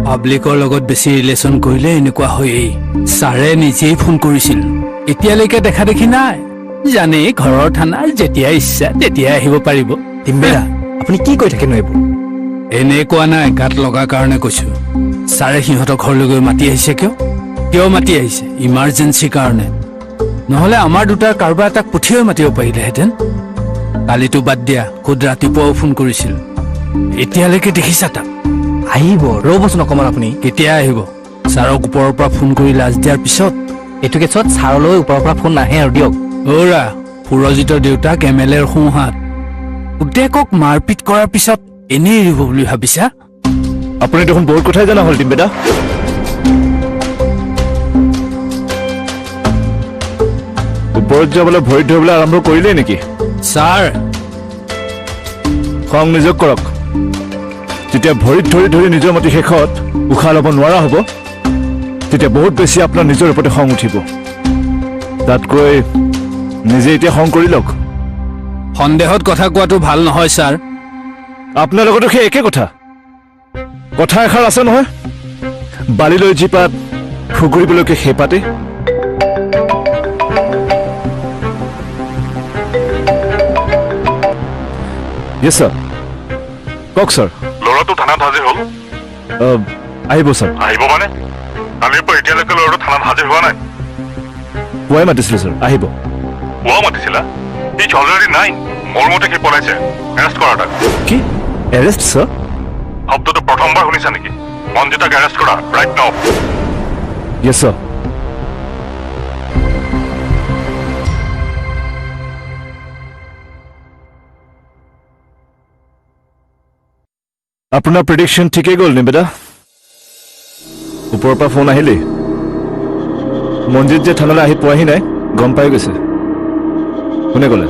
পাব্লিকৰ লগত বেছি ৰিলেশ্যন কৰিলে এনেকুৱা হয়েই। ছাৰে নিজেই ফোন কৰিছিল, এতিয়ালৈকে দেখা দেখি নাই। জানেই, ঘৰৰ থানাৰ, যেতিয়া ইচ্ছা তেতিয়াই আহিব পাৰিব। ডিম্বেদা, আপুনি কি কৈ থাকেনো এইবোৰ? এনে কোৱা নাই, গাত লগা কাৰণে কৈছো। ছাৰে সিহঁতৰ ঘৰলৈ গৈ মাতি আহিছে। কিয় কিয় মাতি আহিছে? ইমাৰ্জেঞ্চিৰ কাৰণে। নহ'লে আমাৰ দুটাৰ কাৰোবাৰ এটাক পঠিয়াই মাতিব পাৰিলেহেঁতেন। কালিতো বাদ দিয়া, খুদ ৰাতিপুৱাও ফোন কৰিছিল। এতিয়ালৈকে দেখিছা তাক? আহিব, ৰ'বচোন অকণমান আপুনি। কেতিয়া আহিব? ছাৰক ওপৰৰ পৰা ফোন কৰি লাজ দিয়াৰ পিছত? এইটো কেছত ছাৰলৈ ওপৰৰ পৰা ফোন নাহে আৰু দিয়ক। অ'ৰা, সুৰজিতৰ দেউতাক এম এল এৰ সোঁহাত। পুতেকক মাৰপিট কৰাৰ পিছত এনেই এৰিব বুলি ভাবিছা? আপুনি দেখোন বহুত কথাই জনা হ'ল ডিম্বেদা। ওপৰত যাবলৈ ভৰিত ধৰিবলৈ আৰম্ভ কৰিলেই নেকি? ছাৰ। খং নিজক কৰক। যেতিয়া ভৰিত ধৰি ধৰি নিজৰ মতে শেষত উশাহ ল'ব নোৱাৰা হ'ব, তেতিয়া বহুত বেছি আপোনাৰ নিজৰ ওপৰতে খং উঠিব। তাতকৈ নিজে এতিয়া খং কৰি লওক। সন্দেহত কথা কোৱাটো ভাল নহয় ছাৰ। আপোনাৰ লগতো সেই একে কথা। কথা এষাৰ আছে নহয়, বালিলৈ যি পাত, ফুগুৰিবলৈকে সেই পাতে। য়েছ ছাৰ, কওক ছাৰ। ল'ৰাটো থানাত হাজিৰ হ'ল? আহিব ছাৰ। আহিব মানে? কালিৰ পৰা এতিয়ালৈকে ল'ৰাটো থানাত হাজিৰ হোৱা নাই। পুৱাই মাতিছিলোঁ ছাৰ, আহিব। পুৱা মাতিছিলা? He's already 9। মোৰ মতে সি পলাইছে। এৰেষ্ট কৰা তাক। কি? Arrest sir? শব্দটো প্ৰথমবাৰ শুনিছা নেকি? মঞ্জিতাক এৰেষ্ট কৰা, ৰাইট now. Yes sir. আপোনাৰ প্ৰেডিকশ্যন ঠিকেই গ'ল নিবেদা। ওপৰৰ পৰা ফোন আহিলেই। মঞ্জিত যে থানালৈ আহি পোৱাহি নাই গম পাই গৈছে। কোনে ক'লে?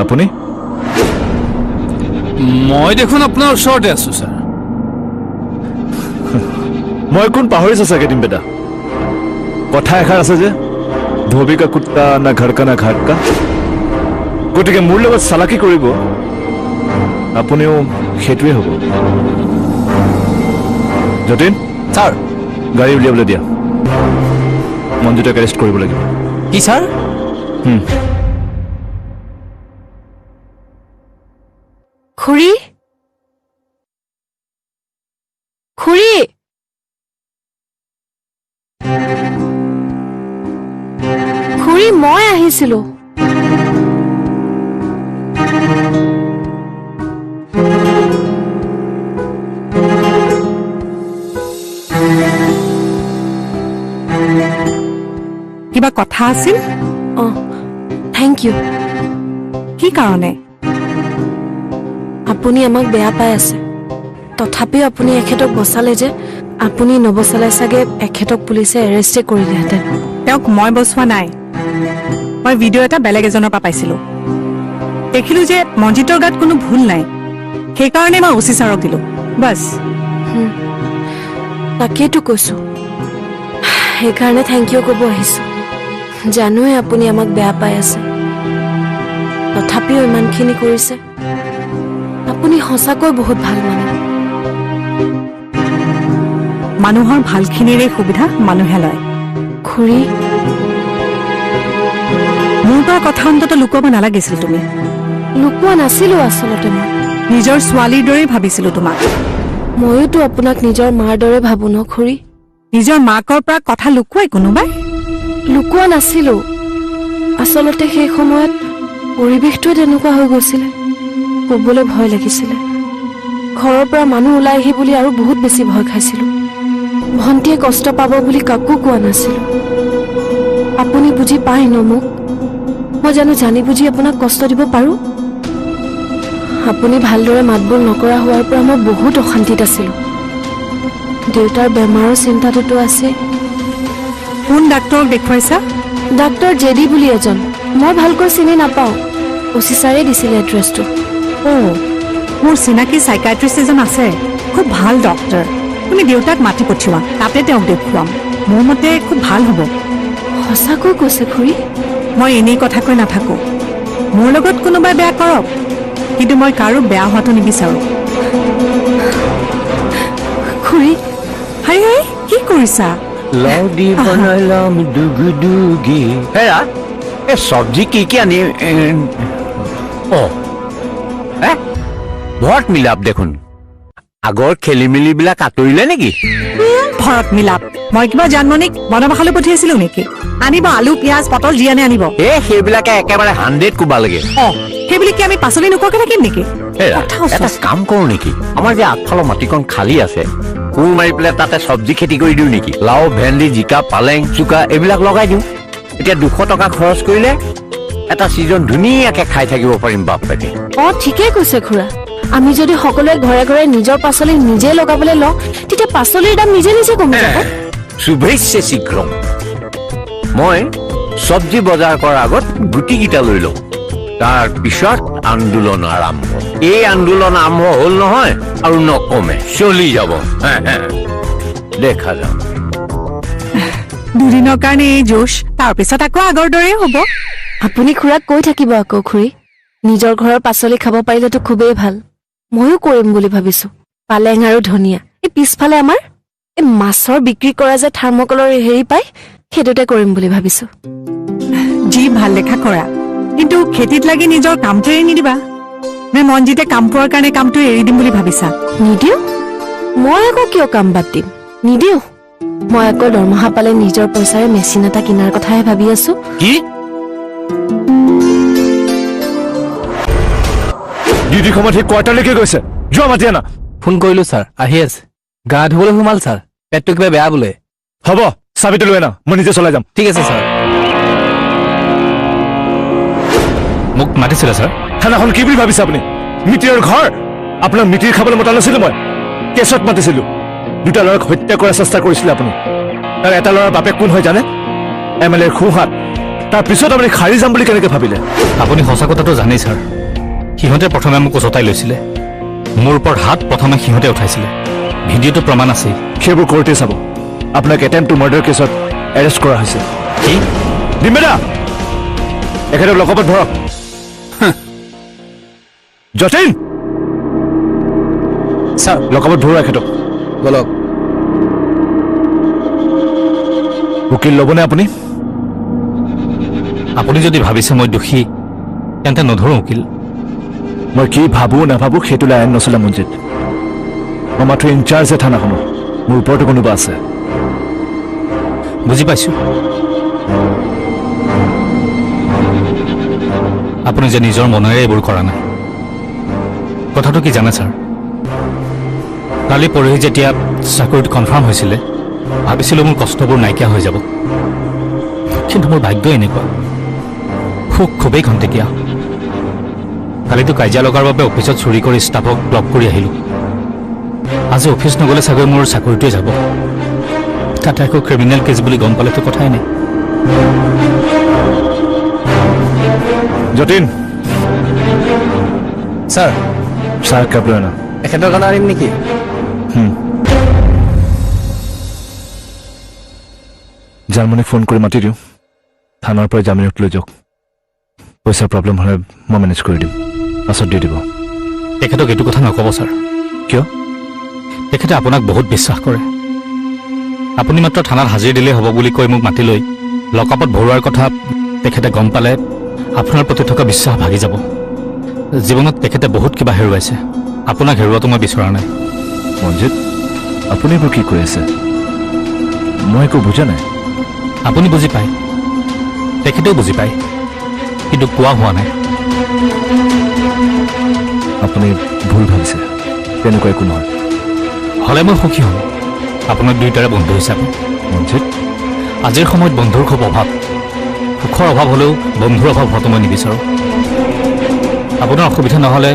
আপুনি? মই দেখোন আপোনাৰ ওচৰতে আছো ছাৰ। মই কোন পাহৰিছে চাগে ডিম্বেদা। কথা এষাৰ আছে যে, धोबी का कुत्ता ना घर का ना घाट का। গতিকে মোৰ লগত চালাকি কৰিব, আপুনিও সেইটোৱে হ'ব। যতীন। ছাৰ। গাড়ী উলিয়াবলৈ দিয়া, মঞ্জিতক এৰেষ্ট কৰিব লাগিব। কি ছাৰ? খুৰী, খুৰী, খুৰী, মই আহিছিলো। কিবা কথা আছিল? অঁ, thank U. কি কাৰণে? আপুনি আমাক বেয়া পাই আছে, তথাপিও আপুনি এখেতক বচালে যে। আপুনি নবচালে চাগে এখেতক পুলিচে এৰেষ্টে কৰিলেহেঁতেন। তেওঁক মই বচোৱা নাই। মই ভিডিঅ' এটা বেলেগ এজনৰ পৰা পাইছিলো। দেখিলো যে মঞ্জিতৰ গাত কোনো ভুল নাই, সেইকাৰণে মই অ' চি ছাৰক দিলো, বাছ। তাকেইতো কৈছো, সেইকাৰণে thank U ক'ব আহিছো। জানোৱে আপুনি আমাক বেয়া পাই আছে, তথাপিও ইমানখিনি কৰিছে। আপুনি সঁচাকৈ বহুত ভাল মানুহ। মানুহৰ ভালখিনিৰে সুবিধা মানুহে লয়। খুৰী। মোৰ পৰা কথা অন্তত লুকুৱাব নালাগিছিল তুমি। লুকোৱা নাছিলো আচলতে মই। নিজৰ ছোৱালীৰ দৰেই ভাবিছিলো তোমাক। ময়োতো আপোনাক নিজৰ মাৰ দৰে ভাবো ন খুৰী। নিজৰ মাকৰ পৰা কথা লুকুৱাই কোনোবাই? লুকোৱা নাছিলো আচলতে, সেই সময়ত পৰিৱেশটোৱে তেনেকুৱা হৈ গৈছিলে, ক'বলৈ ভয় লাগিছিলে। ঘৰৰ পৰা মানুহ ওলাই আহি বুলি আৰু বহুত বেছি ভয় খাইছিলো। ভণ্টিয়ে কষ্ট পাব বুলি কাকো কোৱা নাছিলো। আপুনি বুজি পায় ন মোক? মই জানো জানি বুজি আপোনাক কষ্ট দিব পাৰো? আপুনি ভালদৰে মাতবোল নকৰা হোৱাৰ পৰা মই বহুত অশান্তিত আছিলো। দেউতাৰ বেমাৰৰ চিন্তাটোতো আছেই। কোন ডাক্তৰক দেখুৱাইছা? ডাক্তৰ জেডি বুলি এজন, মই ভালকৈ চিনি নাপাওঁ। অ' চি ছাৰে দিছিলে এড্ৰেছটো। অ', মোৰ চিনাকি চাইকাট্ৰিষ্ট এজন আছে, খুব ভাল ডক্তৰ। তুমি দেউতাক মাতি পঠিওৱা, তাতে তেওঁক দেখুৱাম। মোৰ মতে খুব ভাল হ'ব। সঁচাকৈ কৈছে খুৰী? মই এনেই কথা কৈ নাথাকোঁ। মোৰ লগত কোনোবাই বেয়া কৰক, কিন্তু মই কাৰো বেয়া হোৱাটো নিবিচাৰোঁ। খুৰী, কৰিছা? লাও দি বনাই লাম ডুগডুগি। হেৰা, এই চব্জি কি কি আনি? অ ভৰত মিলাপ দেখোন, আগৰ খেলি মেলিবিলাক আঁতৰিলে নেকি? ভৰত মিলাপ? মই কিবা জানমণিক বনবাসলৈ পঠিয়াইছিলো নেকি? আনিব আলু, পিঁয়াজ, পটল যি আনে আনিব। এই সেইবিলাকে একেবাৰে 100 কোবা লাগে। অ সেইবুলি কি আমি পাচলি নোখোৱাকে থাকিম নেকি? এটা কাম কৰো নেকি, আমাৰ যে আগফালৰ মাটিকণ খালী আছে, কোৰ মাৰি পেলাই তাতে চব্জি খেতি কৰি দিওঁ নেকি? লাও, ভেন্দি, জিকা, পালেং, চুকা এইবিলাক লগাই দিওঁ। এতিয়া 200 টকা খৰচ কৰিলে এটা ছিজন ধুনীয়াকে খাই থাকিব পাৰিম বাপেকে। অ ঠিকেই কৈছে খুৰা, আমি যদি সকলোৱে ঘৰে ঘৰে নিজৰ পাচলি নিজে লগাবলৈ লওঁ, তেতিয়া পাচলিৰ দাম নিজে নিজে কমি যাব। শুভেচ্ছা শীঘ্ৰ। মই চব্জি বজাৰ কৰাৰ আগত গুটিকেইটা লৈ লওঁ, তাৰ পিছত আন্দোলন আৰম্ভ। এই আন্দোলন আৰম্ভ হ'ল নহয় আৰু নকমে, চলি যাব। দেখা যাম। দুদিনৰ কাৰণে এই জোশ, তাৰপিছত আকৌ আগৰ দৰেই হ'ব। আপুনি খুৰাক কৈ থাকিব আকৌ খুৰী, নিজৰ ঘৰৰ পাচলি খাব পাৰিলেতো খুবেই ভাল। ময়ো কৰিম বুলি ভাবিছো, পালেং আৰু ধনিয়া। এই পিছফালে আমাৰ এই মাছৰ বিক্ৰী কৰা যে থাৰ্মকলৰ হেৰি পায়, সেইটোতে কৰিম বুলি ভাবিছো। যি ভাল দেখা কৰা, কিন্তু খেতিত লাগি নিজৰ কামটো এৰি নিদিবা। নে মনজিতে কাম পোৱাৰ কাৰণে কামটো এৰি দিম বুলি ভাবিছা? নিদিওঁ। মই আকৌ কিয় কাম বাদ দিম? নিদিওঁ। মই আকৌ দৰমহা পালে নিজৰ পইচাৰে মেচিন এটা কিনাৰ কথাহে ভাবি আছো। কি ডিউটিৰ সময়ত সেই কোৱাৰ্টাৰলৈকে গৈছে? যোৱা মাতি আনা। ফোন কৰিলো ছাৰ, আহি আছে। গা ধুবলৈ সোমাল ছাৰ, পেটটো কিবা বেয়া বোলে। হ'ব, চাবিটো লৈ আনা, মই নিজে চলাই যাম। ঠিক আছে ছাৰ। মোক মাতিছিলে ছাৰ? থানাখন কি বুলি ভাবিছে আপুনি? মিতিৰৰ ঘৰ? আপোনাক মিতিৰ খাবলৈ মতা নাছিলো মই, কেছত মাতিছিলো। দুটা ল'ৰাক হত্যা কৰাৰ চেষ্টা কৰিছিলে আপুনি। তাৰ এটা ল'ৰাৰ বাপেক কোন হয় জানে? এম এল এৰ সোঁহাত। তাৰ পিছত আপুনি সাৰি যাম বুলি কেনেকৈ ভাবিলে? আপুনি সঁচা কথাটো জানেই ছাৰ, সিহঁতে প্ৰথমে মোক উচতাই লৈছিলে, মোৰ ওপৰত হাত প্ৰথমে সিহঁতে উঠাইছিলে। ভিডিঅ'টো প্ৰমাণ আছে। সেইবোৰ কৰোঁতে চাব, আপোনাক এটেম্প টু মাৰ্ডাৰ কেছত এৰেষ্ট কৰা হৈছে। কি? ডিম্বেদা, এখেতক লকআপত ভৰক। যতীন ছাৰ, লকআপত ভৰোৱা এখেতক। বলক। উকিল ল'বনে আপুনি? আপুনি যদি ভাবিছে মই দোষী, তেন্তে নধৰো উকিল। মই কি ভাবো নাভাবো সেইটোলৈ আইন নচলে মঞ্জিত। মই মাথো ইনচাৰ্জ থানাখনৰ, মোৰ ওপৰতো কোনোবা আছে। বুজি পাইছো আপুনি যে নিজৰ মনেৰে এইবোৰ কৰা নাই। কথাটো কি জানে ছাৰ, কালি পৰহি যেতিয়া চাকৰিটো কনফাৰ্ম হৈছিলে, ভাবিছিলোঁ মোৰ কষ্টবোৰ নাইকিয়া হৈ যাব, কিন্তু মোৰ ভাগ্য এনেকুৱা। সুখ খুবেই খন্তেকীয়া। কালিতো কাজিয়া লগাৰ বাবে অফিচত চুৰি কৰি ষ্টাফক ব্লক কৰি আহিলোঁ। আজি অফিচ নগ'লে চাগৈ মোৰ চাকৰিটোৱে যাব। তাতে আকৌ ক্ৰিমিনেল কেছ বুলি গম পালেতো কথাই নাই। যতীন ছাৰ, চাহ কাপ লৈ আনা। এখেতৰ কাৰণে আনিম নেকি? জানমণিক ফোন কৰি মাতি দিওঁ, থানাৰ পৰা জামিনত লৈ যাওক। পইচাৰ প্ৰব্লেম হ'লে মই মেনেজ কৰি দিম, পাছত দি দিব। তেখেতক এইটো কথা নক'ব ছাৰ। কিয়? তেখেতে আপোনাক বহুত বিশ্বাস কৰে। আপুনি মাত্ৰ থানাত হাজিৰ দিলেই হ'ব বুলি কৈ মোক মাতি লৈ লকআপত ভৰোৱাৰ কথা তেখেতে গম পালে আপোনাৰ প্ৰতি থকা বিশ্বাস ভাগি যাব। জীৱনত তেখেতে বহুত কিবা হেৰুৱাইছে, আপোনাক হেৰুৱাটো মই বিচৰা নাই। মঞ্জিত, আপুনি এইবোৰ কি কৈ আছে? মই একো বুজা নাই। আপুনি বুজি পায়, তেখেতেও বুজি পায়, কিন্তু কোৱা হোৱা নাই। আপুনি ভুল ভাবিছে, তেনেকুৱা একো নহয়। হ'লে মই সুখী হ'ম আপোনাক দুয়োটাৰে বন্ধু হিচাপে। মঞ্জিত, আজিৰ সময়ত বন্ধুৰ খুব অভাৱ। সুখৰ অভাৱ হ'লেও বন্ধুৰ অভাৱ হোৱাটো মই নিবিচাৰোঁ। আপোনাৰ অসুবিধা নহ'লে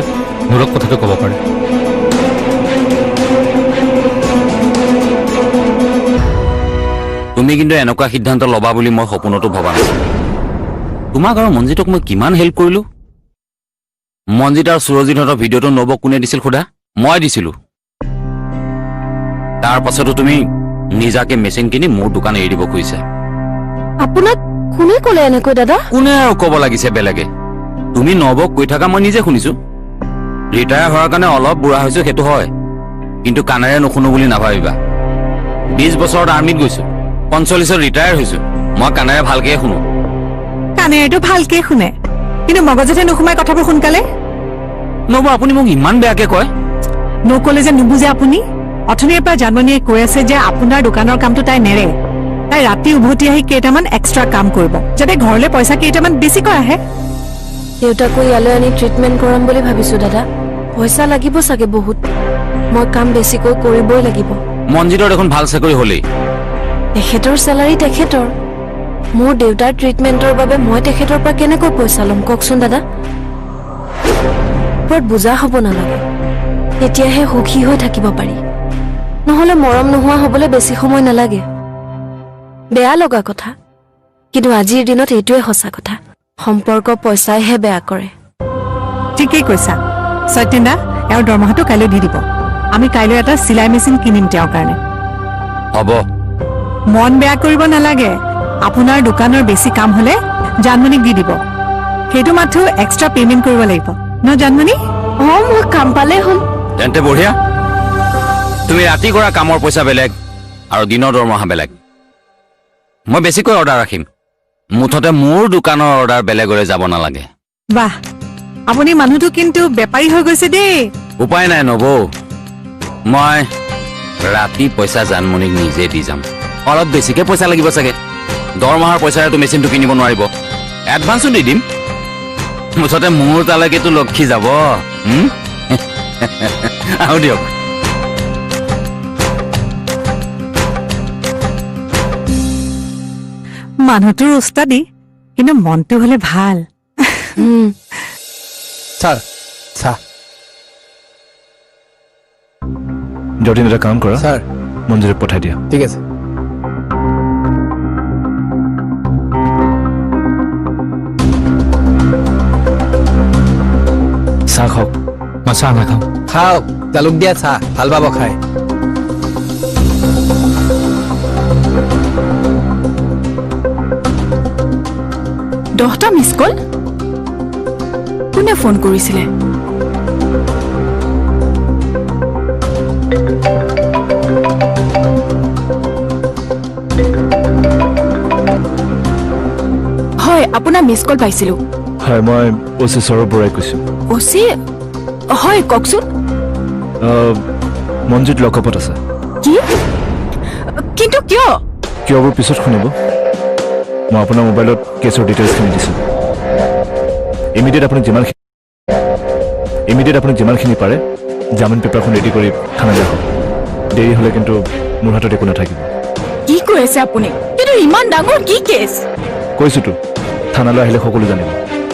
মোৰক কথাটো ক'ব পাৰে। তুমি কিন্তু এনেকুৱা সিদ্ধান্ত ল'বা বুলি মই সপোনতো ভবা নাছিলোঁ। তোমাক আৰু মঞ্জিতক মই কিমান হেল্প কৰিলোঁ। মঞ্জিত আৰু সুৰজিতহঁতৰ ভিডিঅ'টো নব কোনে দিছিল সোধা? মই দিছিলোঁ। তাৰ পাছতো তুমি নিজাকে মেচিন কিনি মোৰ দোকান এৰি দিব খুজিছা। আপোনাক কোনে ক'লে এনেকৈ দাদা? কোনে আৰু ক'ব লাগিছে বেলেগে? তুমি নবক কৈ থকা মই নিজে শুনিছো। ৰিটায়াৰ হোৱাৰ কাৰণে অলপ বুঢ়া হৈছো সেইটো হয়, কিন্তু কাণেৰে নুশুনো বুলি নাভাবিবা। 20 বছৰত আৰ্মিত গৈছো, 45ত ৰিটায়াৰ হৈছো। মই কাণেৰে ভালকে শুনো। কাণেৰেতো ভালকে শুনে, কিন্তু মগজতে নোসোমাই কথাবোৰ সোনকালে। নবৌ, আপুনি মোক ইমান বেয়াকে কয়। নকলে যে নুবুজে আপুনি। অথনিৰ পৰা জানমণিয়ে কৈ আছে যে আপোনাৰ দোকানৰ কামটো তাই নেৰে, তাই ৰাতি উভতি আহি কেইটামান এক্সট্ৰা কাম কৰিব, যাতে ঘৰলৈ পইচা কেইটামান বেছিকৈ আহে। দেউতাকো ইয়ালৈ আনি ট্ৰিটমেণ্ট কৰাম বুলি ভাবিছো দাদা। পইচা লাগিব চাগে বহুত, মই কাম বেছিকৈ কৰিবই লাগিব। মঞ্জিতৰ দেখোন ভাল চাকৰি হলেই। তেখেতৰ চেলাৰী তেখেতৰ, মোৰ দেউতাৰ ট্ৰিটমেণ্টৰ বাবে মই তেখেতৰ পৰা কেনেকৈ পইচা ল'ম কওকচোন দাদা? ওপৰত বোজা হ'ব নালাগে, তেতিয়াহে সুখী হৈ থাকিব পাৰি। নহ'লে মৰম নোহোৱা হ'বলৈ বেছি সময় নালাগে। বেয়া লগা কথা, কিন্তু আজিৰ দিনত এইটোৱে সঁচা কথা, সম্পৰ্ক পইচাইহে বেয়া কৰে। ঠিকেই কৈছা সত্যেন দা। এওঁৰ দৰমহাটো কাইলৈ দি দিব। আমি কাইলৈ এটা চিলাই মেচিন কিনিম তেওঁৰ কাৰণে। হ'ব। মন বেয়া কৰিব নালাগে। আপোনাৰ দোকানৰ বেছি কাম হলে জানমণিক দি দিব, সেইটো মাথো এক্সট্ৰা পে'মেণ্ট কৰিব লাগিব ন জানমণি? অঁ, মই কাম পালেই হ'ল। তেন্তে বঢ়িয়া। তুমি ৰাতি কৰা কামৰ পইচা বেলেগ আৰু দিনৰ দৰমহা বেলেগ। মই বেছিকৈ অৰ্ডাৰ ৰাখিম, মুঠতে মোৰ দোকানৰ অৰ্ডাৰ বেলেগলৈ যাব নালাগে। বাহ, আপুনি মানুহটো কিন্তু বেপাৰী হৈ গৈছে দেই। উপায় নাই নবৌ, মই ৰাতি পইচা জানমণিক নিজে দি যাম। অলপ বেছিকে পইচা লাগিব চাগে, দৰমহাৰ পইচাৰেতো মেচিনটো কিনিব নোৱাৰিব। এডভান্সো দি দিম, মুঠতে মোৰ তালৈকেতো লক্ষী যাব। আহো দিয়ক। মানুহটোৰ উস্তাদি, কিন্তু মনটো হলে ভাল। ছাৰ চাহ। যতীন, এটা কাম কৰা ছাৰ, মঞ্জুৰক পঠাই দিয়া। ঠিক আছে। চাহ খাওক। মই চাহ নাখাওঁ। খাওক, জালুক দিয়া চাহ ভাল পাব খাই। দহটা মিছ কল? কোনে ফোন কৰিছিলে? হয়, আপোনাৰ মিছ কল পাইছিলো। হয়, মই অ' চি সৌৰভ বৰাই কৈছো। অ' চি? হয়, কওকচোন। মঞ্জিত লকআপত আছে। কি? কিন্তু কিয়? কিয়বোৰ পিছত শুনিব। মই আপোনাৰ মোবাইলত কেছৰ ডিটেইলছখিনি দিছোঁ। ইমিডিয়েট আপুনি যিমানখিনি পাৰে জামিন পেপাৰখন ৰেডি কৰি থানালৈ আহক। দেৰি হ'লে কিন্তু মোৰ হাতত একো নাথাকিব। কি কৈ আছে আপুনি? কিন্তু ইমান ডাঙৰ কি কেছ? কৈছোতো, থানালৈ আহিলে সকলো জানিব।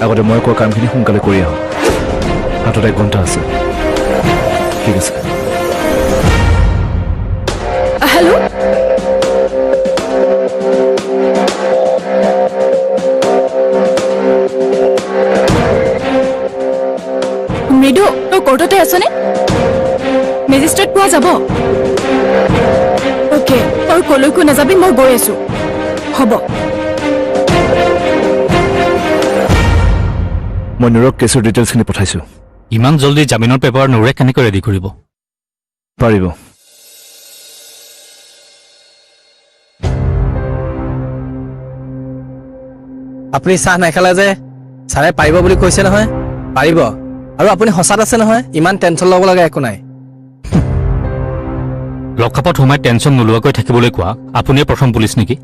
আগতে মই কোৱা কামখিনি সোনকালে কৰি আহক। হাতত 1 ঘণ্টা আছে। ঠিক আছে। হেল্ল', মৃদু, তই কোৰ্টতে আছনে? মেজিষ্ট্ৰেট পোৱা যাব? অ'কে, তই কলৈকো নাযাবি, মই গৈ আছো। হ'ব। মই নুৰক কেছৰ ডিটেইলছখিনি পঠাইছো। ইমান জলদি জামিনৰ পেপাৰ নুৰে কেনেকৈ ৰেডি কৰিব পাৰিব? আপুনি চাহ নাখালে যে? ছাৰে পাৰিব বুলি কৈছে নহয়, পাৰিব। আৰু আপুনি সঁচাত আছে নহয়, ইমান টেনশ্যন ল'ব লগা একো নাই। লকআপত সোমাই টেনশ্যন নোলোৱাকৈ থাকিবলৈ কোৱা আপুনিয়ে প্ৰথম পুলিচ নেকি?